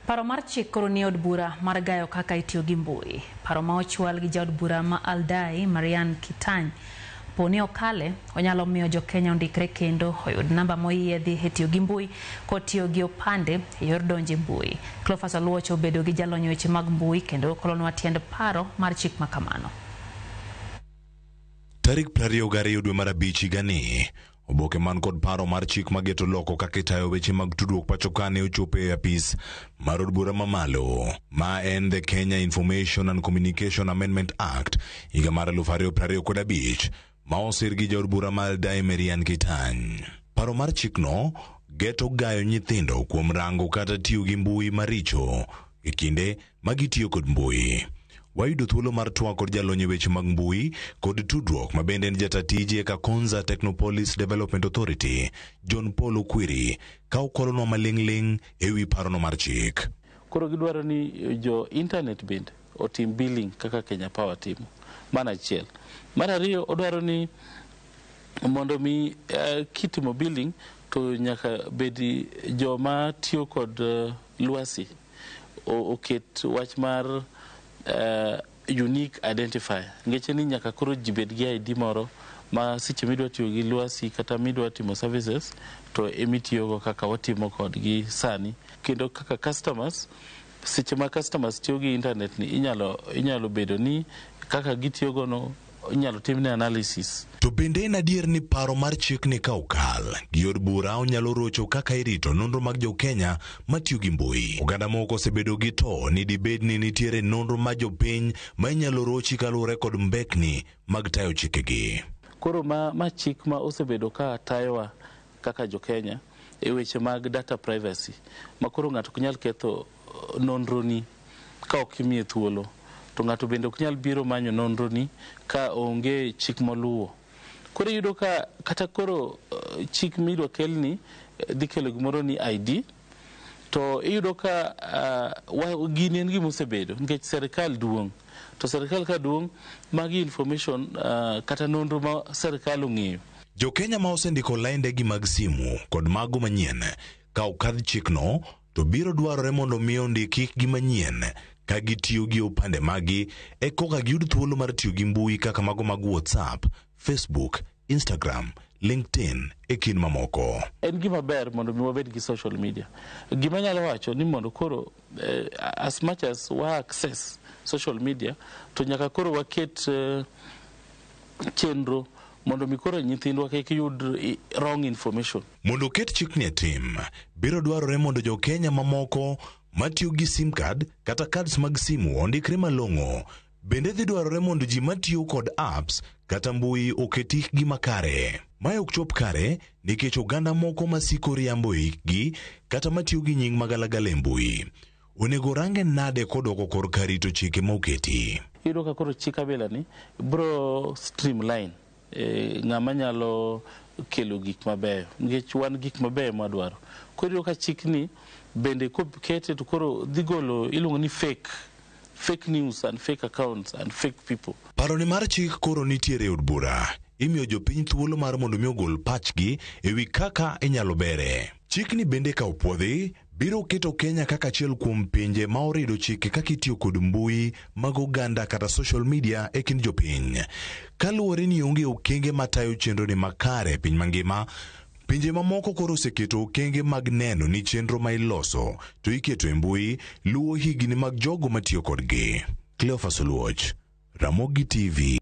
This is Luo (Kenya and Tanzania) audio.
Paro mar chik koro nie od bura mar gayo kaka itiyo gi mbui. Paro ma ochwal gi jaod bura ma Aldai, Marianne Kitany, poni okale, onyalo miyo jo Kenya ondikre kendo oyud namba moyiedhi e tiyo gi mbui kotiyo gi opande e yor donjo e mbui. Cleophas Oluoch obedo gi jalony e weche mag mbui kendo kolonwa tiend paro mar chik ma kamano. Tarik 22 dwe mar abich higani, oboke man kod paro mar chik mageto loko kaka itayo weche mag tudruok pacho ka ne ochopo e apis mar od bura mamalo ma en The Kenya Information and Communication Amendment Act higa mar 2025 ma osir gi jaod bura ma Aldai Marianne Kitany. Paro mar chikno geto gayo nyithindo kuom rango kata tiyo gi mbui maricho e kinde ma gitiyo kod mbui. Wayudo thuolo mar twak kod jalony e weche mag mbui kod tudruok ma bende en jata tije e Kakonza Technopolis Development Authority, John Paul Okwiri, ka okolonwa maling'ling' e wi parono mar chik. Koro gidwaro ni jo internet bende otim billing kaka Kenya Power timo. Mano achiel. Mar ariyo, odwaro ni mondo mi kitimo billing to nyaka bedi joma tiyo kod lwasi oket wach mar unique identifier, nikech ni nyaka koro ji bed gi ID moro ma seche midwa tiyo gi lwasi kata midwa timo services to emitiyogo kaka watimo kodgi sani. Kendo kaka customers, seche ma customers tiyo gi internet ni inyalo bedo ni kaka gitiyogo no inyalo timne analysis. To bende en adier ni paro mar chikni ka okal gi od bura onyalo rocho kaka irito nonro mag jo Kenya matiyo gi mbui. Oganda moko osebedo gi to ni dibed ni nitiere nonro ma jopiny ma inyalo rochi kaluwore kod mbekni mag tayo chikegi. Koro ma chik ma osebedo ka tayowa kaka jo Kenya e weche mag data privacy, ma koro ng'ato ok nyal ketho nonroni ka ok imiye thuolo, to ng'ato bende ok nyal biro manyo nonroni ka onge chik moluwo. Koro iyudo ka kata koro chik midwa kelni dhi kelo gimoro ni ID, to iyudo ka gini en gima osebedo nikech serikal duong', to serikal ka duong', magi information kata nonro ma serikal ong'eyo. Jo Kenya ma osendiko laindegi mag simu kod mago manyien ka okadh chikno to biro dwarore mondo mi ondik hikgi manyien ka gitiyo gi opande maggi e koka giyud thuolo mar tiyo gi mbui kaka mago mag WhatsApp, Facebook, Instagram, LinkedIn e kind mamoko. En gima ber mondo mi wabed gi social media. Gima anyalo wacho ni mondo koro as much as wa access social media, to nyaka koro waket chenro mondo mi koro nyithindwa kik yud wrong information. Mondo oket chikni e tim, biro dwarore mondo jo Kenya mamoko matiyo gi sim card kata cards mag simu ondikre malong'o. Bende dhi dwarore mondo ji matiyo kod apps kata mbui oket hikgi makare. Mae ok chop kare nikech oganda moko masiko riambo e hikgi kata matiyo gi nying magalagala e mbui. Onego range nade kodoko korka rito chike moketi? Iyudo ka koro chik abila ni bro streamline ng'ama nyalo kelo gik mabeyo, nikech wan gik mabeyo mwadwaro. Koro iyudo ka chikni bende kokete to koro dhi golo iluongo ni fake news and fake accounts and fake people. Paroni mar chik koro nitiere e od bura. Imiyo jopiny thuolo mar mondo mi ogol pachgi e wi kaka inyalo bere. Chikni bende ka opuodhi biro keto Kenya kaka achiel kuom pinje ma orido chike kaka itiyo kod mbui mag oganda kata social media e kind jopiny. Kaluwore ni onge okenge matayo chenro ni makare e piny mangima, pinje mamoko koro oseketo okenge mag neno ni chenro ma iloso to iketo e mbui luwo higni mag jogo matiyo kodgi. Cleophas Oluoch, Ramogi TV.